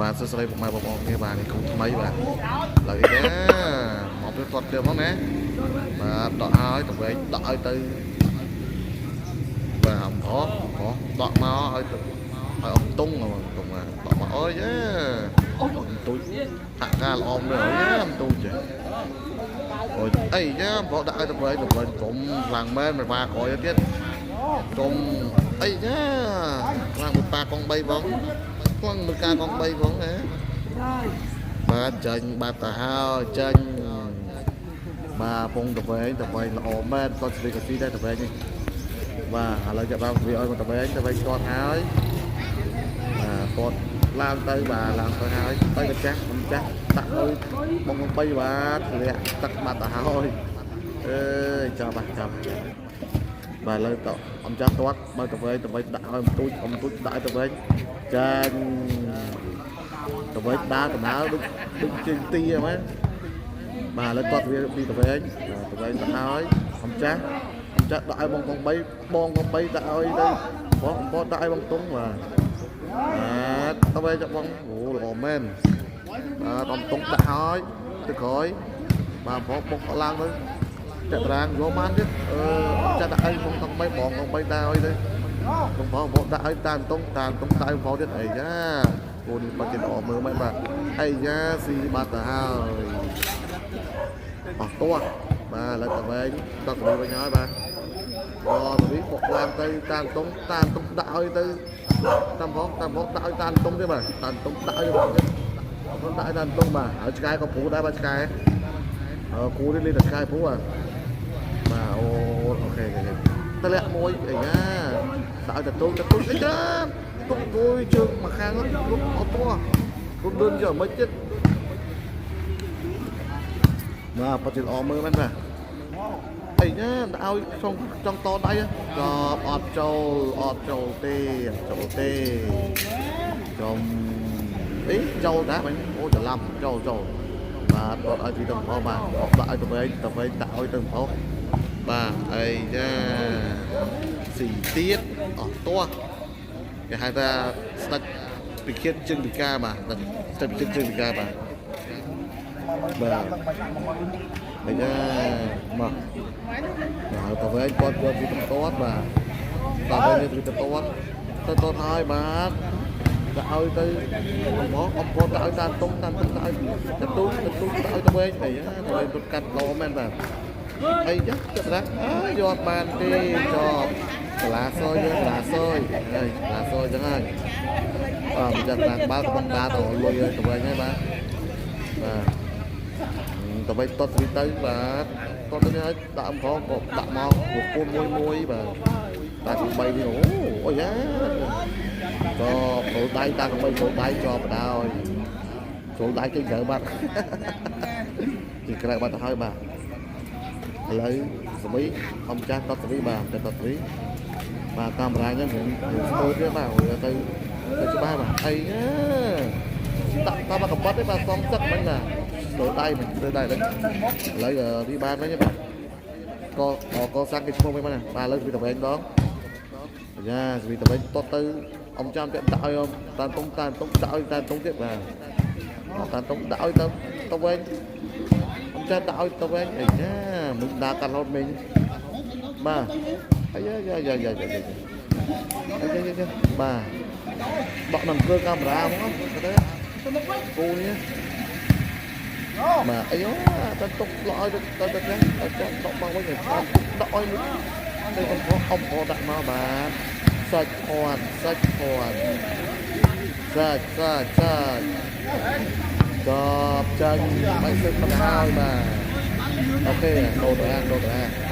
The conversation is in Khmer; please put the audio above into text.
បាទសួស្តីពុកម៉ែបងប្អូនគ្នាបាទនេះគូថ្មីបាទឡើយណាមកវាទាត់ទៀតហ្មងណាបាទដកឲ្យទៅវិញដកឲ្យទៅបាទអំផអំផដកមកឲ្យទៅឲ្យអំតុងអំតុងបាទដកមកអូយយ៉ាអំទូចហាក់ការល្អមែនអូយយ៉ាអំទូចចេះអូយអីយ៉ាអំផដាក់ឲ្យទៅវិញទៅវិញកុំខ្លាំងមែនមិនបាក្រោយទៀតកុំអីយ៉ាខ្លាំងមួយប៉ាកង3បងខ្លាំងមួយការកង3បងណា បាទចាញ់បាត់ទៅហើយចាញ់បាទពងតវែងតវែងល្អមែនគាត់ស្វីកាស៊ីដែរតវែងនេះបាទឥឡូវចាប់ដល់វាឲ្យមកតវែងតវែងគាត់ហើយបាទគាត់ឡើងទៅបាទឡើងទៅហើយទៅម្ចាស់ម្ចាស់ដាក់ឲ្យបង3បាទធ្លាក់ទឹកបាត់ទៅហើយអើយចាប់បាទចាប់បាទឥឡូវតអំចាស់ទាត់បើតវែងតវែងដាក់ឲ្យអំទូចអំទូចដាក់ឲ្យតវែងចាញ់ តវែងដើរដំណើរដូចដូចជើងទីហ្នឹងណាបាទឥឡូវគាត់វាពីតវែងបាទតវែងទៅហើយអំចាស់អំចាស់ដាក់ឲ្យបងកង3បងកង3ដាក់ឲ្យទៅបងអំពតដាក់ឲ្យបងតុងបាទបាទតវែងចាប់បងអូល្អមែនបាទអំតុងដាក់ឲ្យទៅក្រោយបាទបងបុកឡើងទៅចាក់តារាងយកបានទៀតអឺអំចាស់ដាក់ឲ្យបងកង3បងកង3ដាក់ឲ្យទៅបងបងបងដាក់ឲ្យតាមតុងតាមតុងដាក់ឲ្យបងទៀតអីយ៉ា គូនេះបាត់ជាល្អមើលមែនបាទអីយ៉ាស៊ីបាត់ទៅហើយអស់ទាស់បាទឥឡូវតវែងដល់ទៅវិញហើយបាទអូទៅវិញបុកឡើងទៅតាមតុងតាមតុងដាក់ឲ្យទៅតាមផងតាមផងដាក់ឲ្យតាមតុងទៀតបាទតាមតុងដាក់ឲ្យផងទៀតផងដាក់ឲ្យតាមតុងបាទហើយឆ្កែក៏ព្រួដែរបាទឆ្កែអឺគូនេះលេងតែឆ្កែព្រួបាទបាទអូ OK OK តម្លាក់មួយអីយ៉ាដាក់ឲ្យតទូតទូអីយ៉ាទុកគួយជើងមកខាងនោះអត់ទាស់រត់លឿនយកមិនទៀតបាទប៉ាត់ជាល្អមើលមែនបាទអីណាដាក់ឲ្យចង់ចង់តដៃក៏អត់ចូលអត់ចូលទេអត់ចូលទេចំអីចូលដែរបាញ់អូច្រឡំចូលចូលបាទអត់ឲ្យទីទៅផងបាទអត់ដាក់ឲ្យទៅវិញទៅវិញដាក់ឲ្យទៅផងបាទអីយ៉ាស៊ីទៀតអស់ទាស់ គេហៅថាស្ដេចពិឃាតជើងពិការបាទស្ដេចពិឃាតជើងពិការបាទបាទអីយ៉ាមកបាទតវែងគាត់គាត់ពីបន្តបាទតវែងនេះពីបន្តទៅតតហើយបាទដាក់ឲ្យទៅមកអំពតដាក់ឲ្យតាមតុងតាមតុងដាក់ឲ្យទៅទូទៅទូដាក់ឲ្យតវែងអីយ៉ាតវែងទៅកាត់លោមែនបាទអីយ៉ាចិត្តណាអើយយកបានទេចប់ កាឡាសយយើងកាឡាសយហើយកាឡាសយចឹងហើយបាទម្ចាស់តាមបាល់កំពុងដើរទៅលុយទៅវិញហើយបាទបាទទៅវិញតត់ទៅទៅបាទតត់ទៅហើយដាក់អំផងក៏ដាក់មកគូមួយមួយបាទតាទី3នេះអូអូយ៉ាក៏ចូលដៃតាកំបីចូលដៃជាប់បណ្ដោយចូលដៃចេញក្រៅបាត់ចេញក្រៅបាត់ទៅហើយបាទឥឡូវសមីអំចាស់តត់សមីបាទតត់សមី បាទកាមេរ៉ាខ្ញុំរៀងរៀងស្ទើរទៀតបាទទៅទៅច្បាស់បាទអីដាក់តាមមកកបិតទេបាទសងសឹកមិញបាទស្ទើរដៃមិញស្ទើរដៃឥឡូវឥឡូវរីបានវិញបាទកកសាំងគេឈ្មោះវិញបាទបាទឥឡូវស្វីតវែងដងយ៉ាស្វីតវែងតត់ទៅអំចាំទៀតដាក់ឲ្យតាមតុងតាមតុងដាក់ឲ្យតាមតុងទៀតបាទតាមតុងដាក់ឲ្យទៅទៅវិញអំចាំដាក់ឲ្យទៅវិញអីយ៉ាមិនដាក់កាត់រហូតមិញបាទអាយ៉ាយ៉ាយ៉ាយ៉ាយ៉ា អីយ៉ាយ៉ាបាទដកនឹងគ្រឿងកាមេរ៉ាហ្មងទៅគូនេះបាទអីអូតែទុកលក់ឲ្យទៅទៅទៅទៅដកមកវិញដកឲ្យទៅកំផអំផដាក់មកបាទសាច់ភ័ណ្ឌសាច់ភ័ណ្ឌសាច់សាច់សាច់ចប់ចាញ់បាយសឹកមកហើយបាទ OK ដូរតាដូរតា